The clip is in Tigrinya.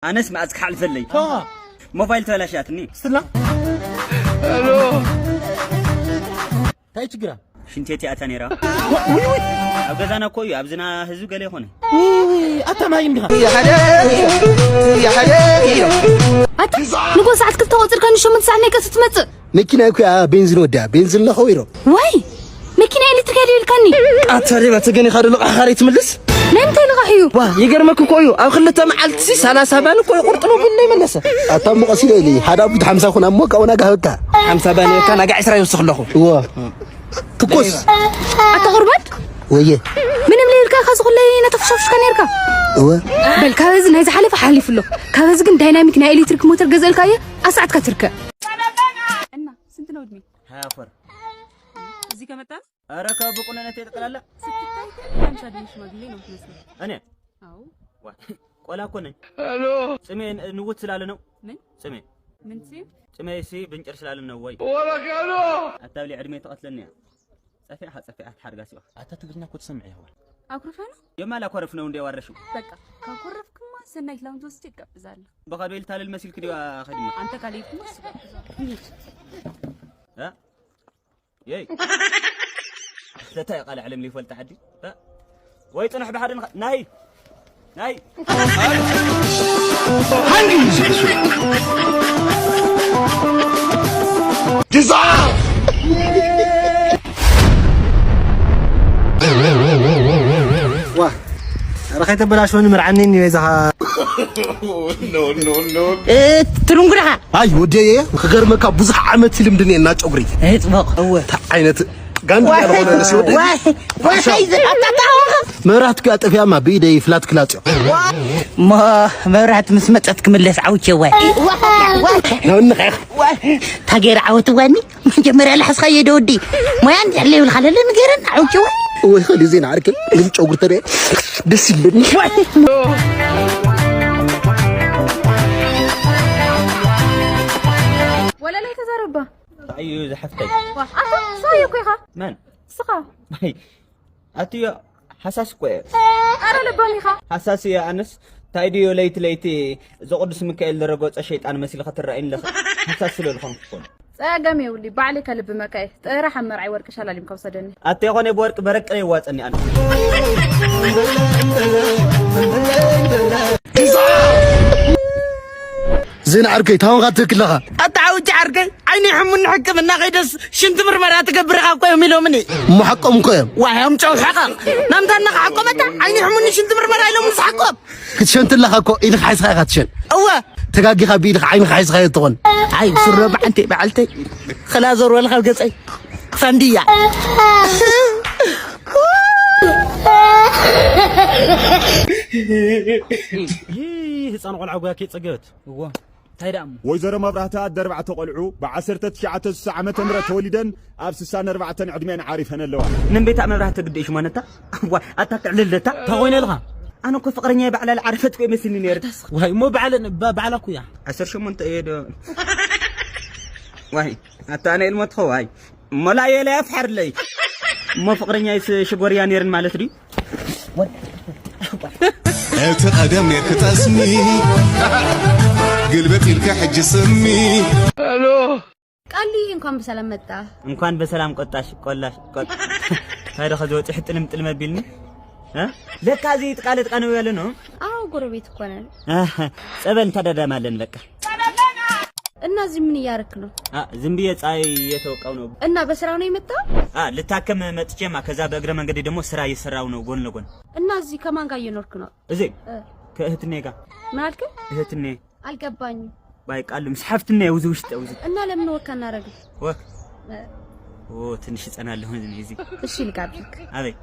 ኣነስ መዓዝ ክሓልፈለይ? ሞባይል ተበላሽያትኒ። ስትላ እንታይ ችግራ? ሽንቴት ያታ ነይራ። ኣብ ገዛና እኮ እዩ፣ ኣብዝና ህዝቢ ገለ ይኾነ። ኣታ ማይ እንዲኻ? ኣታ ንጎ ሰዓት ክልተ ቆፅርካ ንሸሞንተ ሰዓት ናይ ቀትሪ ትመፅእ። መኪና እኮ እያ ቤንዚን ወዲያ፣ ቤንዚን ለኸው ኢሎም። ዋይ፣ መኪና ኤሌክትሪክ እያ ኢልካኒ። ኣታ ሌባ ተገኒኻ ዶ ልቓሕኻ ትምልስ? ናይ ምንታይ ልቓሕ እዩ? ዋ፣ ይገርመክ እኮ እዩ። ኣብ ክልተ መዓልቲ ሰላሳ ባን እኮ ይቁርጥሙ ቢል ናይ መለሰ። ኣታ እሞ ቀስ ኢለ ኢለ፣ ሓደ ኣቡት ሓምሳ ኩን እሞ ካብኡ ናጋ ህበካ። ሓምሳ ባን እካ ናጋ ዕስራ ይወስኽ ኣለኹ። እዎ። ትኩስ። ኣታ ቁርባን? ወየ። ምንም ለይልካ ኢኻ ዝኹለይ ነተፍሻፍሽካ ነይርካ። እወ። በል፣ ካብ እዚ ናይ ዝሓለፈ ሓሊፉ ኣሎ። ካብ እዚ ግን ዳይናሚክ ናይ ኤሌክትሪክ ሞተር ገዘእልካ እየ፣ ኣስዓትካ ትርከብ። እና ስንት ነው እድሜ? ሃያ ወር። እዚህ ከመጣን? ኧረ ከብቁነነት የጠቅላላ። ስትታይ ግን የሃምሳ እድሜ ሽማግሌ ነው የምትመስለው። እኔ? አዎ። ዋ፣ ቆላ እኮ ነኝ። ጽሜ ን-፣ ንውት ስላለ ነው። ምን? ጽሜ። ምን ጽሜ? ጽሜ ሲ ብንጭር ስላለ ነው ወይ? ወበከሎ! ኣታብሊ ዕድሜ ተቐትለኒ እያ። ጸፊዕኻ፣ ጸፊዕኻ ትሓርጋ ሲዋ። ኣታ ትግርኛ እኮ ትሰምዕ ይኸውን። ኣኩርፈ ነው? የማል ኣኮረፍ ነው እንደ ዋረሽው። በቃ፣ ካኮረፍክማ ሰናይት ላውንጅ ወስጄ እጋብዛለሁ። በኻዶ ይልታለል መሲልክ ዲዋ ኸዲማ። አንተ ካልሄድክማ እሱ ጋብዛለሁ። እ? የይ። ዘታይ ቃል ዓለም ሊፈልጥ ዓዲ። እ? ወይ ጽንሕ ብሓደ ንኸ-፣ ናይ ናይ ዋ፣ ኧረ ከይተበላሽወኒ ምርዓኒ እኒ በይዛኻ። እ፣ ትርንጉ ዳኻ? ኣይ ወደየ፣ ክገርመካ ብዙሕ ዓመት ይልምድን እየ እና ጨጉሪ። እ፣ ጽቡቕ። እወ። እንታይ ዓይነት ጋንዲ ዋይ፣ ያልሆነ ነሲ ወደ ዋይ፣ ዋይ፣ ዝኣጣጣ። መብራህቲ ክኣ ጠፊኣማ ብኢደይ ፍላት ክላጽዮ። እሞ መብራህቲ ምስ መጸት ክምለስ ዓውቼ ዋይ። ናውንኻ ኢኻ። ዋይ፣ ታጌራ ዓወት ዋኒ። መጀመርያ ላሕስኻ የደ ወዲ። ሞያን ያለ ይብልካ ለለ ንገረን ዓውቼ ዋይ። ወይ ኸዲ ዜና ዓርከይ፣ ግን ጨጉሪ ተደ ደስ ይብለኒ። ዋይ። ወለላይ ተዛረባ። እንታይ እዩ ዝሓፍተይ? ዋ፣ ኣታ ንስኻ እኮ ኢኻ። መን? ንስኻ። ኣይ፣ ኣትዮ ሓሳስ እኮ እየ። ኣረ ለባም ኢኻ። ሓሳስ እየ ኣነስ። እንታይ ድዮ ለይቲ ለይቲ ዘቕዱስ ሚካኤል ዝረገጾ ሸይጣን መሲልካ ትረኣይኒ ኣለኻ። ሓሳስ ስለ ዝኾንኩ እኮ ነው። ጸገም የብሉይ፣ ባዕለይ ከልብመካ እየ። ጥራሕ ኣብ መርዓይ ወርቂ ሸላሊምካ ውሰደኒ። ኣተ ይኾነ ብወርቂ በረቂ የዋጸኒ ኣነ። ዜና ዓርከይ፣ ታውን ኻትክለኻ። ኣታ ዓውጂ ዓርከይ፣ ዓይኒ ሕሙን ሕክምና ከይደስ ሽንቲ ምርመራ ትገብር ኢኻ እኮ እዮም ኢሎምኒ። እሞ ሓቆም እኮ እዮም። ዋይ፣ እዮም ጨው ሕቐቕ። ናምታ እናኻ ሓቆመታ፣ ዓይኒ ሕሙን ሽንቲ ምርመራ ኢሎም ምስ ሓቆም። ክትሸንቲ ኣለኻ እኮ፣ ኢድኻ ሓይስኻ ኢኻ ትሸን። እወ። ተጋጊኻ ብኢድኻ ዓይንኻ ሓይስኻ እዮ ትኾን። ኣይ፣ ሱረ በዓንተይ፣ በዓልተይ። ኽላ ዞር በል ካብ ገጸይ። ፋንድያ። ይህ ህፃን ቆልዓ ጓ ከይፀገበት። እዎ፣ እንታይ ደኣ እሞ? ወይዘሮ መብራህቲ ኣደ ኣርባዕተ ቆልዑ ብዓሰርተ ትሽዓተ ስሳ ዓመተ ምህረት ተወሊደን ኣብ ስሳን ኣርባዕተን ዕድሜን ዓሪፈን ኣለዋ። ነንቤታ መብራህቲ ግዲ ሽሞነታ? ዋ፣ ኣታ ትዕልልታ? እንታይ ኮይነ ኢልካ? ኣነ እኮ ፍቕረኛ ባዕላ ልዓረፈት እኮ ይመስልኒ ነይሩ። ዋይ፣ እሞ ባዕለ-፣ ባ-፣ ባዕላ እኮ እያ። ዓሰርተ ሸሞንተ እየ ዶ? ዋይ፣ ኣታ ኣነ ኢልሞ ትኸው፣ ዋይ። እሞ ላየ ላይ ኣፍሓርለይ። እሞ ፍቕረኛይስ ሽጎርያ ነይርን ማለት ድዩ? እቲ ቀደም ኔርክ ጠስሚ፣ ግልብጥ ኢልካ ሕጂ ስሚ። ቃሊ እንኳን በሰላም መጣ። እንኳን በሰላም ቆጣሽ፣ ቆላሽ፣ ቆጥ-፣ እንታይ ደኸ ዝወጽእ ጥልም ጥልም ኣቢልኒ? እ? ለካ እዚ ጥቃለ ጥቃ ነው ያለ ነው? አዎ፣ ጎረቤት እኮ ነን። ኣህ፣ ጸበል እንተዳዳማለን በቃ። እና እዚህ ምን እያረክ ነው? አ፣ ዝም ብዬ ፀሐይ እየተወቃው ነው። እና በስራ ነው የመጣው? አ፣ ልታከም መጥቼማ፣ ከዛ በእግረ መንገዴ ደግሞ ስራ እየሰራው ነው ጎን ለጎን። እና እዚህ ከማን ጋር እየኖርክ ነው? እዚህ እ። ከእህትኔ ጋር። ምን አልክ? እህትኔ። አልገባኝም። ባይ ቃል ምስ ሓፍትኔ ውዚ ውሽጥ ውዚ። እና ለምን ወክ አናረግም? ወክ? እ። ኦ፣ ትንሽ እጸናለሁ እኔ እዚህ። እሺ፣ ልጋብዝክ። አቤት።